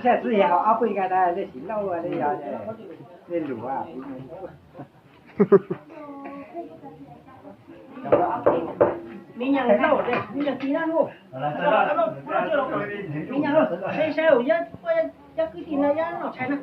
Txij yog ob peb nka na, nej sim lauj, nej yog, nej lus. Me nyuam lauj, me nyuam txiv na lauj. Me nyuam lauj, saib saib, yog kwv tij no yog noj tshais na.